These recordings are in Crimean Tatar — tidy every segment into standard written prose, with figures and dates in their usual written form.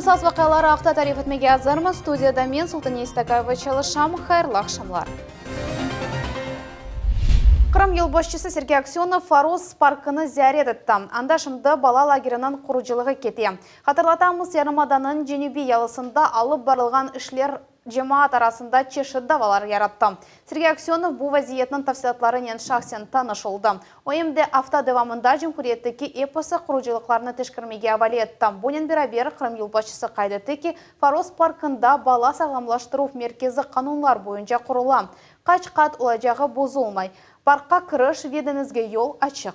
Esas vaqiaları aqta tarif etmege azırmız. Studiyada men, Sultaniye Seytakayeva çalışam. Hayırlı aqşamlar. Qırım yolbaşçısı Sergey Aksönov Foros parkını ziyaret etti. Anda şimdi bala lageriniñ qurucılığı kete. Hatırlatamız, yarımadanıñ cenübiy yalısında alıp barılğan işler cemaat arasında çeşit davalar yarattı. Sergey Aksönov bu vaziyetniñ tafsilâtlarınen şahsen tanış oldı. O em de afta devamında cumhuriyetteki episi qurucılıqlarnı teşkermege avale etti. Bunen beraber, Qırım yolbaşçısı qayd etti ki, Foros parkında bala sağlamlaştıruv merkezi qanunlar boyunca qurula, qaç qat olacağı bozulmay, parkqa kiriş ve deñizge yol açıq.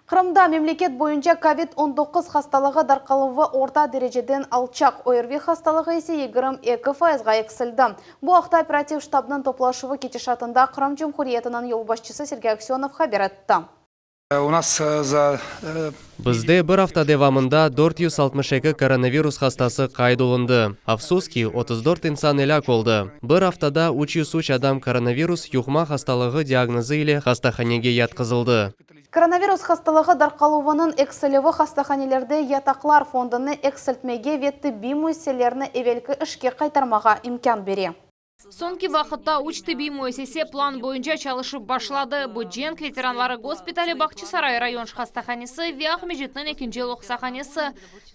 Qırımda memleket boyunca kovid 19 hastalığı darqaluvı orta dereceden alçaq, ORVİ hastalığı ise 22 fayızğa eksildi. Bu aqta operativ ştabnıñ toplaşuvı ketişatında Qırım Cumhuriyetiniñ yolbaşçısı Sergey Aksönov haber etti. U nas za. Bizde bir afta devamında 462 koronavirus hastası qayd olundı. Afsus ki, 34 insan elâk oldı. Bir aftada 303 adam koronavirus yuqma hastalığı diagnozı ile hastahanege yatqızıldı. Koronavirus hastalığı darqaluvınıñ eksilüvi hastahanelerde yataqlar fondunı eksiltmege ve tibbiy müessiselerni evelki işke qaytarmağa imkân bere. Soñki vaqıtta üç tibbiy müessise plan boyunca çalışıp başladı. Bu, cenk veteranları gospitali, Bağçasaray rayon hastahanesi ve Aqmescitniñ ekinci loqsahanesi.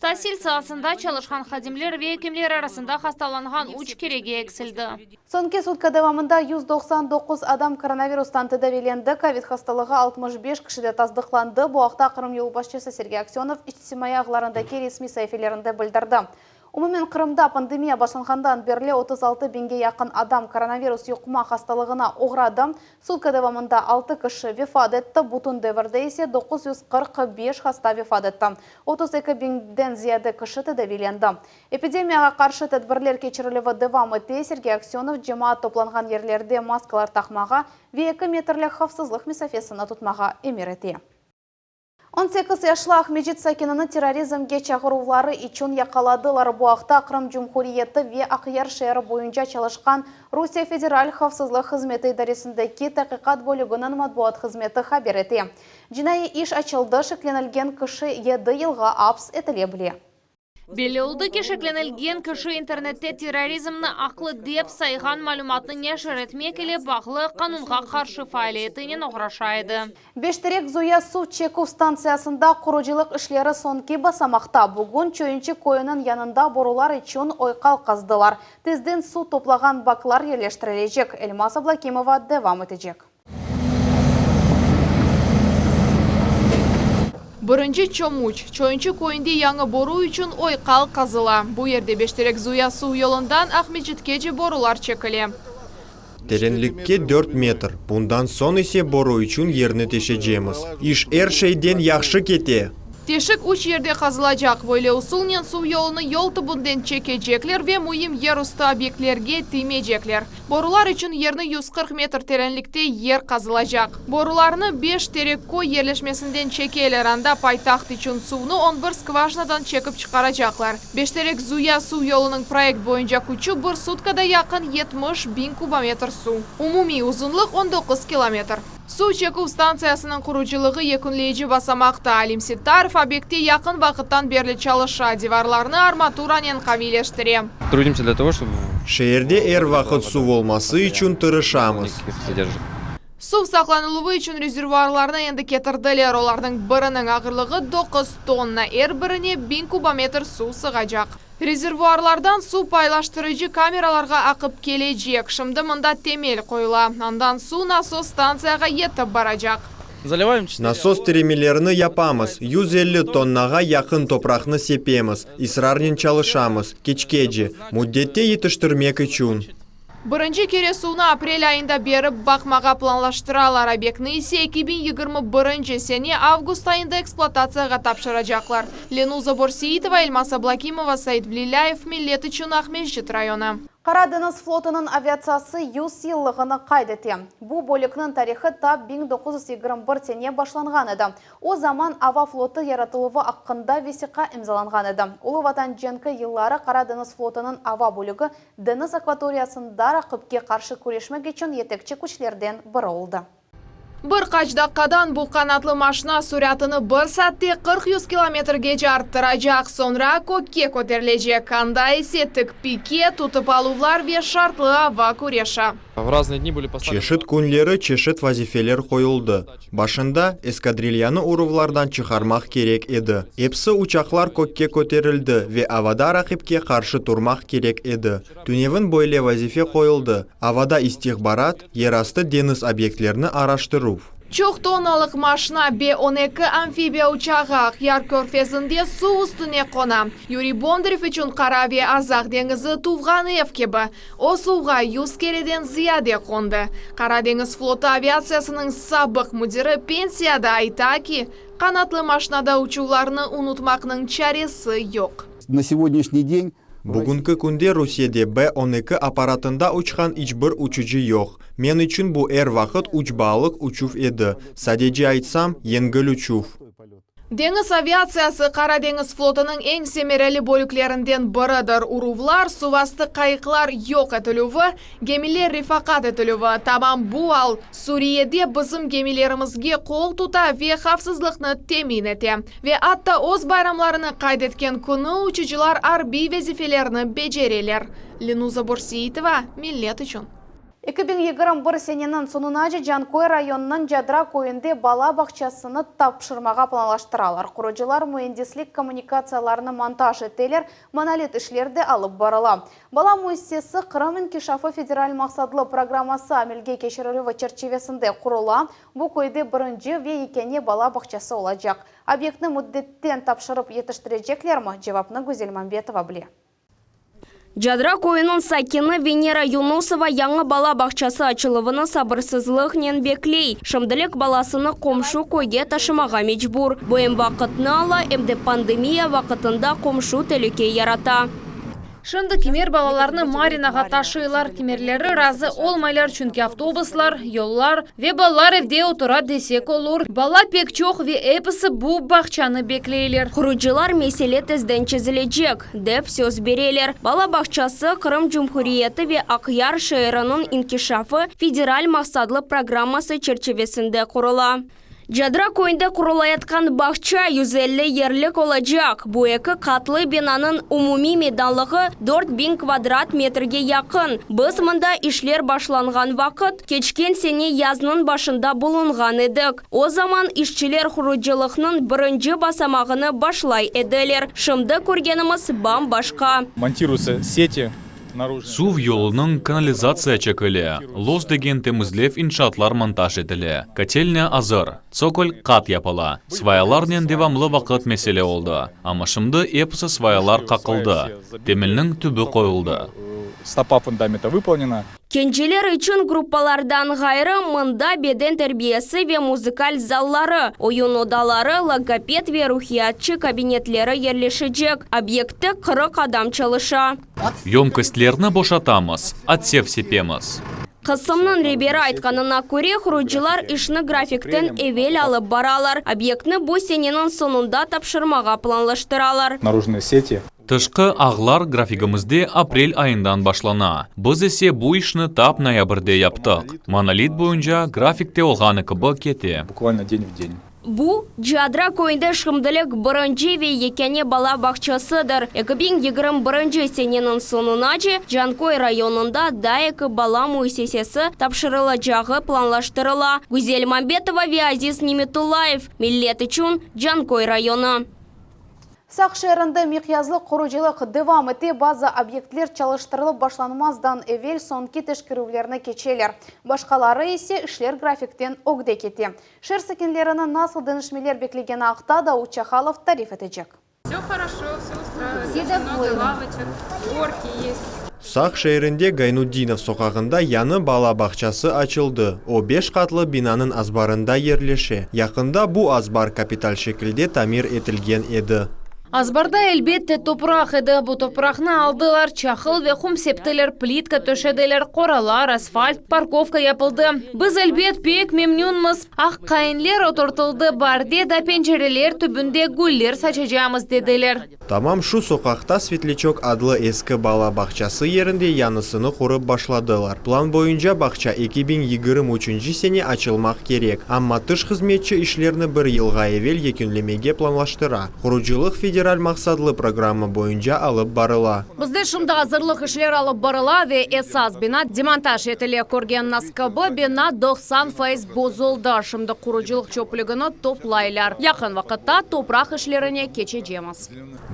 Tasil saasında çalışqan hadimler ve ekimler arasında hastalanğan üç kerege eksildi. Soñki sutka devamında 199 adam koronavirustan tedaviylendi, kovid hastalığı 65 kişide tasdıqlandı. Bu aqta Qırım yolbaşçısı Sergey Aksönov içtimaiy ağlarındaki resmiy saifelerinde bildirdi. Umumen Qırımda pandemiya başlanğandan berli 36 biñge yaqın adam koronavirus yuqma hastalığına oğradı. Sutka devamında 6 kişi vefat etti, bütün devirde ise 945 hasta vefat etti. 32 biñden ziyade kişi tedaviylendi. Epidemiyağa qarşı tedbirler keçirilüvi devam ete, Sergey Aksönov cemaat toplanğan yerlerde maskalar taqmağa ve eki metrlik havfsızlıq mesafesini tutmağa emir ete. 18 yaşlı Aqmescit sakinini terrorizmge çağıruvları içün yaqaladılar. Bu aqta Qırım Cumhuriyeti ve Aqyar şeeri boyunca çalışqan Rusiye Federal havfsızlıq hızmeti idaresindeki taqiqat bölüginiñ matbuat hızmeti haber ete. Cinaiy iş açıldı, şeklenilgen kişi yedi yılğa aps etile bile. Belli oldı ki, şeklenilgen kişi internette terrorizmni aqlı dep sayğan malümatnı neşir etmek ile bağlı qanunğa qarşı faaliyetinen oğraşa edi. Beşterek Zuya suv çeküv stantsiyasında qurucılıq işleri soñki basamaqta. Bugün Çoyunçı köyüniñ yanında borular içün oyqal qazdılar. Tezden suv toplağan baklar yerleştirilecek. Elmaz Ablâkimova devam etecek. Birinci çomuç, Çoyunçı köyünde yañı boru içün oyqal qazıla. Bu yerde Beşterek Zuya suv yolundan Aqmescitkece borular çekile. Terenlikke dört metr, bundan soñ ise boru içün yerni teşecemiz. İş er şeyden yahşı kete. Teşik üç yerde qazılacaq. Böyle usulnen suv yolunı yol tübünden çekecekler ve müim yerustı obyektlerge tiymeycekler. Borular içün yerni 140 metr terenlikte yer qazılacaq. Borularnı Beş Terek köy yerleşmesinden çekeler, anda paytaht içün suvnı on bir skvajinadan çekip çıqaracaqlar. Beş Terek Zuya suv yolunıñ proyekt boyunca küçü bir sutkada yaqın 70.000 kubometr suv. Umumiy uzunlıq 19 kilometr. Suv çeküv stantsiyasınıñ qurucılığı yekünleyici basamaqta. Alim Settarov obyektte yaqın vaqıttan berli çalışa, divarlarnı armaturanen qaviyleştire. Trudimsâ dlâ togo, ştobu. Şeerde er vaqıt suv olması içün tırışamız. Suv saqlanıluvı içün rezervuarlarnı endi ketirdiler, olarnıñ biriniñ ağırlığı 9 tonna, er birine 1000 kubometr suv sığacaq. Rezervuarlardan suv paylaştırıcı kameralarğa aqıp kelecek. Şimdi mında temel qoyula, andan suv nasos stantsiyağa yetip baracaq. Nasos tiremelerini yapamız, 150 tonnağa yaqın topraqnı sepemiz, israrnen çalışamız, keçkece müddette yetiştirmek içün. Birinci kere suvnı aprel ayında berip baqmağa planlaştıralar, obyektni ise 2021 sene avgust ayında ekspluatatsiyağa tapşıracaqlar. Lenuza Borseitova, Elmaz Ablâkimova, Said Blilâyev, Millet içün Aqmescit rayonı. Qara deñiz flotunıñ aviatsiyası 100 yıllığını qayd ete. Bu bölükniñ tarihı ta 1921 sene başlanğan edi. O zaman ava flotu yaratıluvı aqqında vesiqa imzalanğan edi. Ulu Vatan cenki yılları Qara deñiz flotunıñ ava bölügi deñiz akvatoriyasında raqipke qarşı küreşmek içün yetekçi küçlerden biri oldı. Bir qaç daqqadan bu qanatlı maşna süratını bir saatte 40 yüz kilometrgece arttıracaq, soñra kökke köterilecek, anda ise tik pike, tutıp aluvlar ve şartlı ava küreşi. Çeşit künleri çeşit vazifeler qoyuldı. Başında eskadrilyanı uruvlardan çıqarmaq kerek edi. Episi uçaqlar kökke köterildi ve avada raqipke qarşı turmaq kerek edi. Tünevin böyle vazife qoyuldı, avada istihbarat, yerastı deñiz obyektlerini araştıruv. Çoq tonnalıq maşna B-12 amfibiya uçağı Aqyar körfezinde suv üstüne qona. Yuriy Bondarev içün Qara ve Azaq deñizi tuvğan ev kibi. O suvğa 100 kereden ziyade qondı. Qara deñiz flotu aviatsiyasınıñ sabıq müdiri pensiyada ayta ki, qanatlı maşnada uçuvlarnı unutmaqnıñ çaresi yoq. На сегодняшний день Bugünki künde Rusiyede B-12 apparatında uçqan iç bir uçucı yoq. Men içün bu er vaqıt üç baalıq uçuv edi. Sadece aytsam, yengil uçuv. Deñiz aviatsiyası Qara deñiz flotunıñ eñ semereli bölüklerinden biridir. Uruvlar, suvastı qayıqlar yoq etilüvi, gemiler refaqat etilüvi. Tamam bu al Suriyede bizim gemilerimizge qol tuta ve havfsızlıqnı temin ete. Ve atta öz bayramlarını qayd etken künü uçucılar arbiy vazifelerini becereler. Lenuza Borseitova, Millet içün. 2021 seneniñ soñunace Canköy rayonınıñ Cadra köyünde bala bağçasını tapşırmağa planlaştıralar. Qurucılar müendislik kommunikatsiyalarını montaj eteler, monolit işler de alıp barıla. Bala müessisesi Qırım inkişafı federal maqsatlı programması amelge keçirilüvi çerçivesinde qurula. Bu köyde birinci ve yekâne bala bağçası olacaq. Obyektni müddetten tapşırıp yetiştireceklermi? Cevapnı Güzel Mambetova bile. Cadra köyüniñ sakini Venera Yunusova yañı bala bağçası açıluvını sabırsızlıqnen bekley. Şimdilik balasını qomşu köyge taşımağa mecbur. Bu em vaqıtnı ala, em de pandemiya vaqtında qomşu telüke yarata. Şimdi kimer balalarnı Marinağa taşıylar, kimerleri razı olmaylar, çünki avtobuslar, yollar ve balalar evde otura desek olur. Bala pek çoq ve episi bu bağçanı bekleyler. Qurucılar mesele tezden çezilecek, dep söz bereler. Bala bağçası Qırım Cumhuriyeti ve Aqyar şeeriniñ inkişafı federal maqsatlı programması çerçivesinde qurula. Cadra köyünde qurulayatqan bağça 150 yerlik olacaq. Bu eki qatlı binanıñ umumiy meydanlığı 4000 kvadrat metrge yaqın. Biz mında işler başlanğan vaqıt, keçken sene yaznıñ başında bulunğan edik. O zaman işçiler qurucılıqnıñ birinci basamağını başlay ediler. Şimdi körgenimiz bam-başqa. Монтируются сети наружные. Suv yolunıñ kanalizatsiya çekile, los degen temizlev inşaatlar montaj etile, kötelnâ azır, tsokol qat yapıla. Svayalarnen devamlı vaqıt mesele oldı, amma şimdi episi svayalar qaqıldı, temelniñ tübü qoyuldı. Стопа фундамента выполнена. Kenceler içün gruppalardan ğayrı mında beden terbiyesi ve muzıkal zalları, oyun odaları, logoped ve ruhiyatçı kabinetleri yerleşecek. Obyektte 40 adam çalışa. Yömkostlerni boşatamız, otsev sepemiz. Qısımnıñ reberi aytqanına köre, qurucılar işni grafikten evel alıp baralar. Obyektni bu seneniñ soñunda tapşırmağa planlaştıralar. Наружные сети. Tışqı ağlar grafigimizde aprel ayından başlana. Biz ise bu işni tap noyabrde yaptıq. Monolit boyunca grafikte olğanı kibi kete. Буквально день в день. Bu, Cadra köyünde şimdilik birinci ve yekâne bala bağçasıdır. 2021 seneniñ soñunace Canköy rayonında daa eki bala müessisesi tapşırılacağı planlaştırıla. Güzel Mambetova ve Aziz Nimetullayev. Millet içün Canköy rayonı. Saq şeerinde miqyaslı qurucılıq devam ete, bazı obyektler çalıştırılıp başlanmazdan evel soñki teşkerüvlerni keçeler. Başqaları ise işler grafikten ögde kete. Şeer sakinlerini nasıl deñişmeler beklegeni aqta Davut Çahalov tarif etecek. Все хорошо, все устраивает. Все Очень много лавочек, горки есть. Saq şeerinde Gaynutdinov soqağında yañı bala bağçası açıldı. O beş qatlı binanıñ azbarında yerleşe. Yaqında bu azbar kapital şekilde tamir etilgen edi. Azbarda, elbette, topraq edi. Bu topraqnı aldılar, çaqıl ve qum septiler, plitka töşediler, qoralar, asfalt, parkovka yapıldı. Biz, elbet, pek memnünmiz. Aq qainler oturtıldı, baarde da pencereler tübünde güller saçacamız, dediler. Tamam şu soqaqta Svetliçok adlı eski bala bağçası yerinde yañısını qurıp başladılar. Plan boyunca bağça 2023 sene açılmaq kerek, amma tış hızmetçi işlerni bir yılğa evel yekünlemege planlaştıra. Qurucılıq federal maqsatlı programma boyunca alıp barıla. Bizde şimdi azırlıq işler alıp barıla ve esas bina demontaj etile. Körgeniñiz kibi, bina 90% bozuldı. Şimdi qurucılıq çöplügini toplaylar. Yaqın vaqıtta topraq işlerine keçecemiz.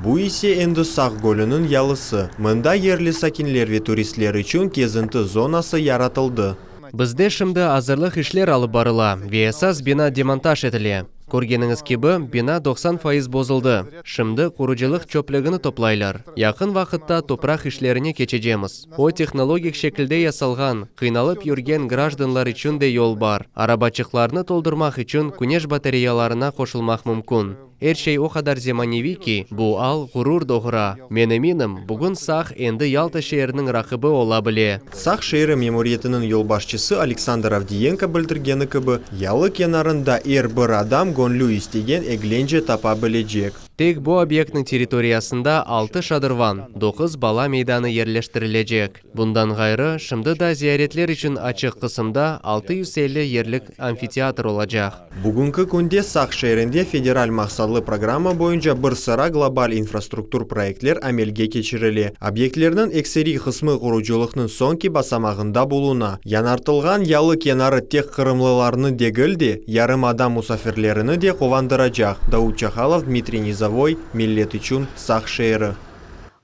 Bu ise endi Saq gölüniñ yalısı. Mında yerli sakinler ve turistler içün kezinti zonası yaratıldı. Bizde şimdi azırlıq işler alıp barıla ve esas bina demontaj etile. Körgeniñiz kibi, bina 90% bozuldı. Şimdi qurucılıq çöplügini toplaylar. Yaqın vaqıtta topraq işlerine keçecemiz. O, tehnologik şekilde yasalğan, qıynalıp yürgen grajdanlar içün de yol bar. Arabaçıqlarnı toldurmaq içün küneş batareyalarına qoşulmaq mümkün. Er şey o qadar zemaneviy ki, bu al ğurur doğura. Men eminim, bugün Saq endi Yalta şeeriniñ raqibi ola bile. Saq şeeri memuriyetiniñ yolbaşçısı Aleksandr Ovdiyenko bildirgeni kibi, yalı kenarında er bir adam göñlü istegen eglence tapa bilecek. Tek bu obyektniñ territoriyasında altı şadırvan, doquz bala meydanı yerleştirilecek. Bundan ğayrı, şimdi da ziyaretler içün açıq qısımda 650 yerlik amfiteatr olacaq. Bugünki künde Saq şeerinde federal maqsatlı programma boyunca bir sıra global infrastruktur proyektler amelge keçirile. Obyektlerniñ ekseriy qısmı qurucılıqnıñ soñki basamağında buluna. Yañartılğan yalı kenarı tek qırımlılarnı degil de, yarımada musafirlerini de quvandıracaq. Davut Çahalov, Dmitriy Nizovoy, Millet içün, Saq şeeri.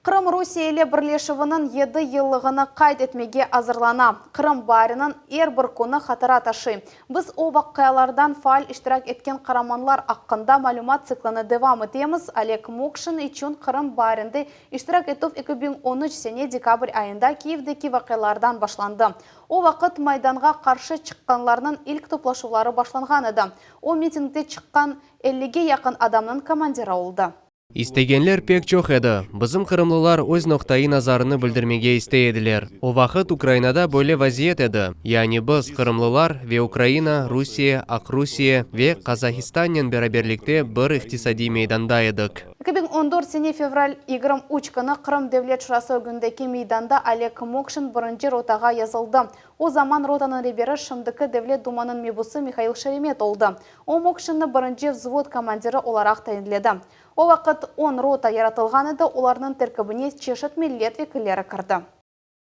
Qırım Rusiye ile birleşüviniñ yedi yıllığını qayd etmege azırlana. Qırım baariniñ er bir künü hatıra taşıy. Biz o vaqialardan faal iştirak etken qaramanlar aqqında malümat tsiklini devam etemiz. Oleg Mokşin içün Qırım baarinde iştirak etüv 2013 sene dekabr ayında Kiyevdeki vaqialardan başlandı. O vaqıt Maydanğa qarşı çıqqanlarnıñ ilk toplaşuvları başlanğan edi. O mitingde çıqqan ellige yaqın adamnıñ komandiri oldı. İstegenler pek çoq edi. Bizim qırımlılar öz noqtaiy nazarını bildirmege istey ediler. O vaqıt Ukrainada böyle vaziyet edi, yani biz, qırımlılar, ve Ukraina, Rusiye, Aqrusiye ve Qazahistannen beraberlikte bir iqtisadiy meydanda edik. 2014 sene fevral 23 künü Qırım Devlet Şurası ögündeki meydanda Oleg Mokşin birinci rotağa yazıldı. O zaman rotanıñ reberi şimdiki Devlet Dumanıñ mebusı Mihail Şeremet oldı. O, Mokşinni birinci vzvod komandiri olaraq tayinledi. O vaqıt on rota yaratılğan edi, olarnıñ terkibine çeşit millet vekilleri kirdi.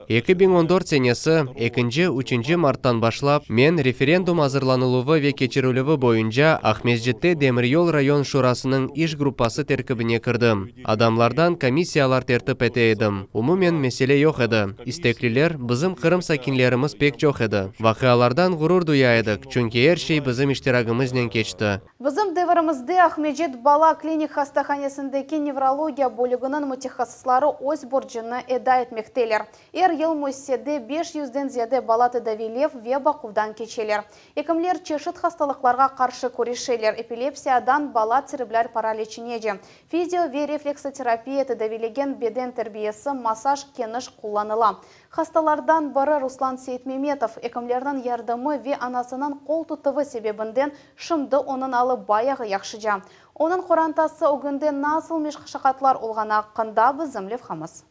2014 senesi ekinci, üçünci marttan başlap, men referendum azırlanıluvı ve keçirilüvi boyunca Aqmescitte Demiryol rayon şurasınıñ iş gruppası terkibine kirdim. Adamlardan komissiyalar tertip ete edim. Umumen mesele yoq edi. İstekliler, bizim Qırım sakinlerimiz pek çoq edi. Vaqialardan ğurur duya edik, çünki er şey bizim iştiragımıznen keçti. Bizim devirimizde Aqmescit bala klinik hastahanesindeki nevrologiya bölüginiñ mütehassısları öz borcunı eda etmekteler. Er yıl müessisede beş yüzden ziyade bala tedaviylev ve baquvdan keçeler. Ekimler çeşit hastalıqlarğa qarşı küreşeler, epilepsiyadan bala tserebral paraliçinece, Fizio ve refleksoterapiya tedaviylegen beden terbiyesi, massaj keniş qullanıla. Hastalardan biri Ruslan Seytmemetov, ekimlerniñ yardımı ve anasınıñ qol tutuvı sebebinden şimdi onıñ alı bayağı yahşıca. Onıñ qorantası ögünde nasıl meşaqatlar olğanı aqqında bizim levhamız.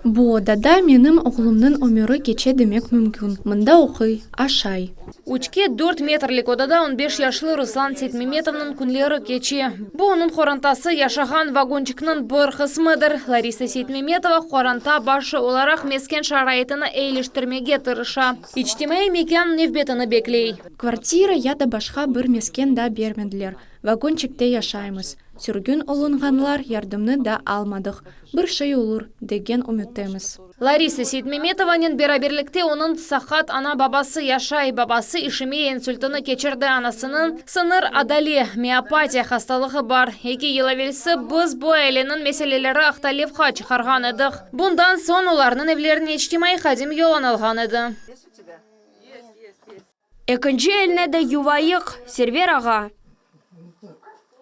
Bu odada menim oğlumnıñ ömüri keçe demek mümkün. Mında oquy, aşay. Üçke dört metrlik odada on beş yaşlı Ruslan Seytmemetovnıñ künleri keçe. Bu onıñ qorantası yaşağan vagonçıqnıñ bir qısmıdır. Larisa Seytmemetova qoranta başı olaraq mesken şaraitini eyiliştirmege tırışa. İçtimaiy mekân nevbetini bekley. Kvartira ya da başqa bir mesken da bermediler. Vagonçikte yaşaymız. Sürgün olunğanlar yardımnı da almadıq. Bir şey olur, degen ümüttemiz. Larisa Seytmemetovanen beraberlikte onıñ saqat ana-babası yaşay. Babası işemiya insultını keçirdi, anasınıñ sıñır adale, miopatiya, hastalığı bar. Eki yıl evelsi biz bu aileniñ meseleleri aqta levha çıqarğan edik. Bundan soñ olarnıñ evlerine içtimaiy hadim yollanılğan edi. Ekinci elni de yuvayıq, Server ağa.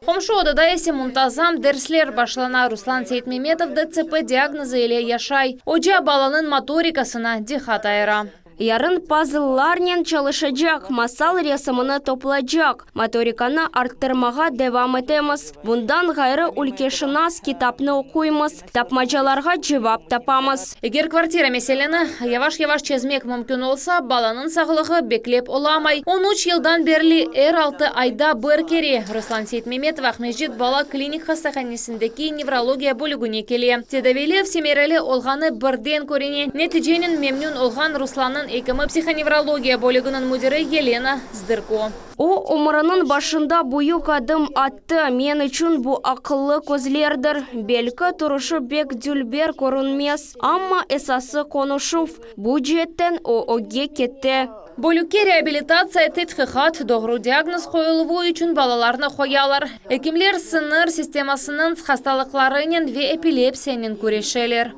Qomşu odada ise muntazam dersler başlana. Ruslan Seytmemetov DTSP diagnozı ile yaşay. Oca balanıñ motorikasına diqqat ayıra. Yarın pazllarnen çalışacaq, masal resimini toplaycaq. Motorikanı arttırmağa devam etemiz. Bundan ğayrı, ülkeşınas kitapnı oquymız, tapmacalarğa cevap tapamız. Eger kvartira meseleni yavaş-yavaş çezmek mümkün olsa, balanıñ sağlığı beklep olamay. On üç yıldan berli er altı ayda bir kere Ruslan Seytmemetov Aqmescit bala klinik hastahanesindeki nevrologiya bölügine kele. Tedaviylev semereli olğanı birden körüne. Neticenen memnün olğan Ruslannıñ ekimi psihonevrologiya bölüginiñ müdiri Yelena Zdırko. O, ömrüniñ başında büyük adım attı. Men içün bu aqıllı közlerdir. Belki, turuşı pek dülber körünmez, amma esası qonuşuv. Bu ceetten o, ögge kete. Bölükke reabilitatsiya, tedqiqat, doğru diagnoz qoyuluvı içün balalarnı qoyalar. Ekimler siñir sistemasınıñ hastalıqlarınen ve epilepsiyanen küreşeler.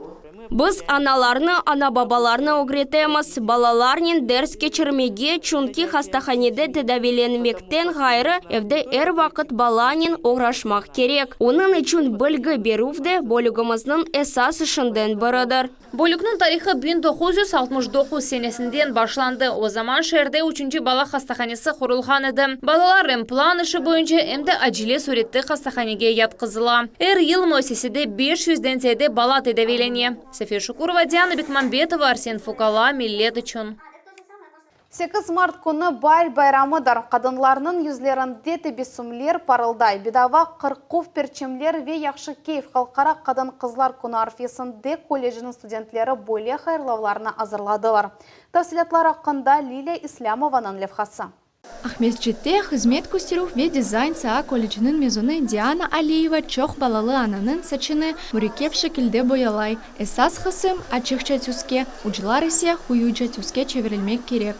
Biz analarnı, ana-babalarnı ögretemiz, balalarnen ders keçirmege, çünki hastahanede tedaviylenmekten ğayrı, evde er vaqıt balanen oğraşmaq kerek. Onıñ içün bilgi berüv de bölügimizniñ esas işinden biridir. Bölükniñ tarihı 1969 senesinden başlandı, o zaman şeerde üçünci bala hastahanesi qurulğan edi. Balalar em plan işi boyunca, em de acele sürette hastahanege yatqızıla. Er yıl müessisede beş yüzden ziyade bala tedaviylene. Safiye Şukurova, Diana Bekmambetova, Arsen Fukala, Millet içün. 8 mart künü baar bayramıdır. Qadınlarnıñ yüzlerinde tebessümler parılday. Bedava qırquv, perçemler ve yahşı keyf Halqara qadın-qızlar künü arfesinde kollecniñ studentleri böyle hayırlavlarnı azırladılar. Tafsilâtlar aqqında Lilâ İslâmovanıñ levhası. Aqmescitte hızmet kösterüv ve dizayn saa kolleciniñ mezunı Diana Aliyeva çoq balalı ananıñ saçını mürekkep şekilde boyalay. Esas qısım açıqça tüske, uclar ise quyuca tüske çevirilmek kerek.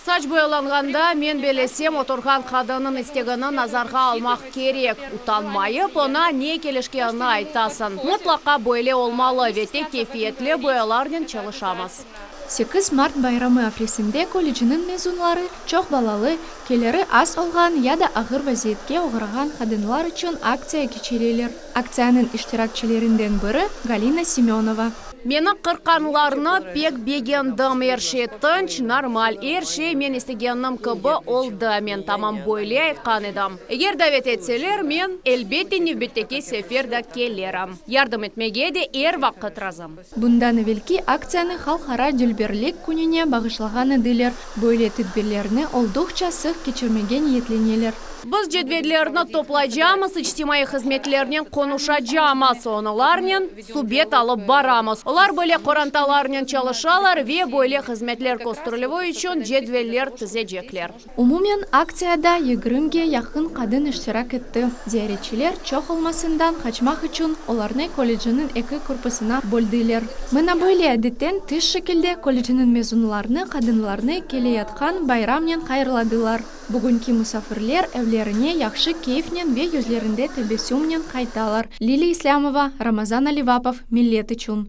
Saç boyalanğanda, men bellesem, oturğan qadınnıñ istegini nazarğa almaq kerek. Utanmayıp, oña ne kelişkenini aytasıñ. Mıtlaqa böyle olmalı ve tek keyfiyetli boyalarnen çalışamız. 8 mart bayramı arfesinde kollecniñ mezunları çoq balalı, keliri az olğan ya da ağır vaziyetke oğrağan qadınlar içün aktsiya keçireler. Aktsiyanıñ iştirakçilerinden biri, Galina Semönova. Meni qırqqanlarını pek begendim. Er şey tınç, normal, er şey men istegenim kibi oldı. Men tamam böyle aytqan edim. Eger davet etseler, men, elbette, nevbetteki sefer de kelirim. Yardım etmege de er vaqıt razım. Bundan evelki aktsiyanı Halqara dülberlik kününe bağışlağan ediler. Böyle tedbirlerni olduqça sıq keçirmege niyetleneler. Biz cedvellerni toplaycamız, içtimaiy hızmetlernen qonuşacamız, olarnen subet alıp baramız. Olar böyle qorantalarnen çalışalar ve böyle hızmetler kösterilüvi içün cedveller tizecekler. Umumen, aktsiyada yigirmige yaqın qadın iştirak etti. Ziyaretçiler çoq olmasından qaçmaq içün olarnı kollecniñ eki korpusına böldiler. Mına böyle adetten tış şekilde kollecniñ mezunlarını qadınlarnı keleyatqan bayramnen hayırladılar. Bugünki musafirler evlerine yahşı keyfnen ve yüzlerinde tebessümnen qaytalar. Lilâ İslâmova, Ramazan Alivapov, Millet içün.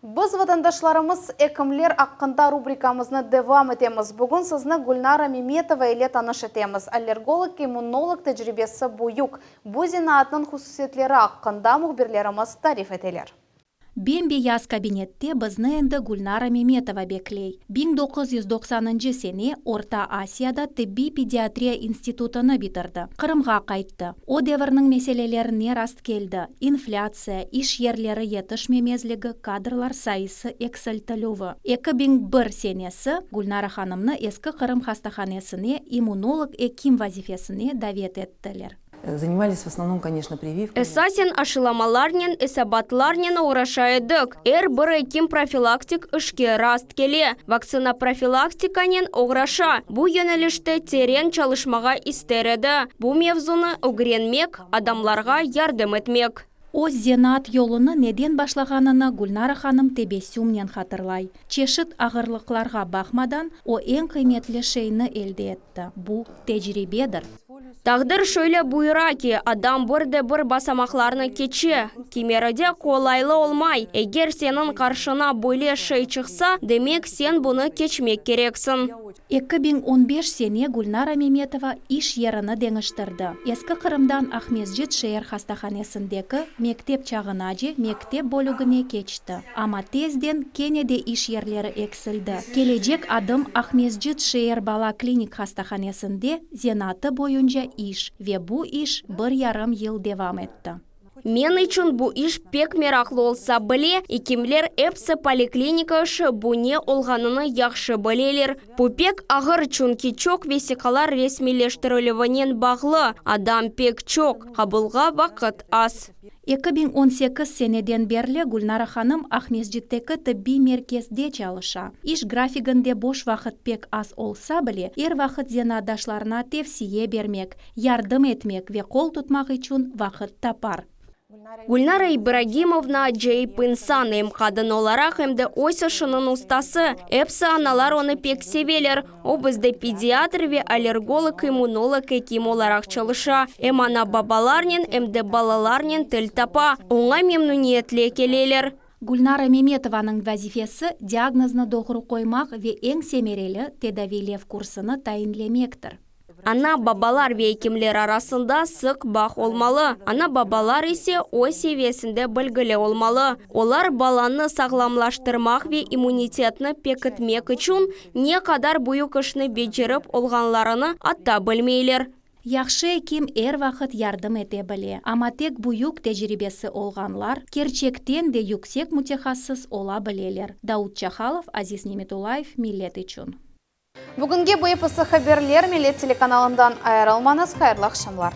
Biz vatandaşlarımız ekimler aqqında rubrikamıznı devam etemiz. Bugün sizni Gülnara Memetova ile tanış etemiz. Allergolog, immunolog tecribesi büyük. Bu zenaatnıñ hususiyetleri aqqında mühbirlerimiz tarif eteler. Bem-beyaz kabinette bizni endi Gülnara Memetova bekley. 1990 sene Orta Asiyada tibbiy pediatriya institutını bitirdi. Qırımğa qayttı. O devirniñ meselelerine rastkeldi, inflâtsiya, iş yerleri yetişmemezligi, kadrlar sayısı eksiltilüvi. 2001 senesi Gülnara hanımnı Eski Qırım hastahanesine immunolog ekim vazifesine davet ettiler. Занимались в основном, конечно, прививками. Esasen aşılamalarnen, esabatlarnen oğraşa edik. Er bir ekim profilaktik işke rast kele, vaktsina profilaktikanen oğraşa. Bu yönelişte teren çalışmağa ister edi. Bu mevzunı ögrenmek, adamlarğa yardım etmek. Öz zenaat yolunı neden başlağanını Gülnara hanım tebessümnen hatırlay. Çeşit ağırlıqlarğa baqmadan, o eñ qıymetli şeyni elde etti. Bu tecribedir. Taqdir şöyle buyura ki, adam bir de bir basamaqlarnı keçe. Kimeride qolaylı olmay. Eger seniñ qarşıña böyle şey çıqsa, demek sen bunı keçmek kereksiñ. 2015 sene Gülnara Memetova iş yerini deñiştirdi. Eski Qırımdan Aqmescit şeer hastahanesindeki mektep çağınace mektep bölügine keçti. Amma tezden kene de iş yerleri eksildi. Kelecek adım Aqmescit şeer bala klinik hastahanesinde zenaatı boyunca iş ve bu iş bir yarım yıl devam etti. Men içün bu iş pek meraqlı olsa bile, ekimler episi poliklinika işi bu ne olğanını yahşı bileler. Bu pek ağır, çünki çoq vesiqalar resmiyleştirilüvinen bağlı, adam pek çoq, qabulğa vaqıt az. 2018 seneden berli Gülnara hanım Aqmescitteki tıbbiy merkezde çalışa. İş grafiginde boş vaqıt pek az olsa bile, er vaqıt zenaatdaşlarına tevsiye bermek, yardım etmek ve qol tutmaq içün vaqıt tapar. Gülnara İbragimovna acayip insan, em qadın olaraq, em de öz işiniñ ustası. Episi analar onı pek seveler. O bizde pediatr ve allergolog-immunolog ekim olaraq çalışa. Em ana-babalarnen, em de balalarnen til tapa. Oña memnüniyetle keleler. Gülnara Memetovanıñ vazifesi, diagnoznı doğru qoymaq ve eñ semereli tedaviylev kursını tayinlemektir. Ana-babalar ve ekimler arasında sıq bağ olmalı, ana-babalar ise öz seviyesinde bilgili olmalı. Olar balanı sağlamlaştırmaq ve immunitetni pekitmek içün ne qadar büyük işni becerip olğanlarını atta bilmeyler. Yahşı ekim er vaqıt yardım ete bile, amma tek büyük tecribesi olğanlar kerçekten de yüksek mütehassıs ola bileler. Daud Çahalov, Aziz Nemetulayev, Millet içün. Bugünge bu episi haberler Millet telekanalından ayırılmañız, hayırlı aqşamlar.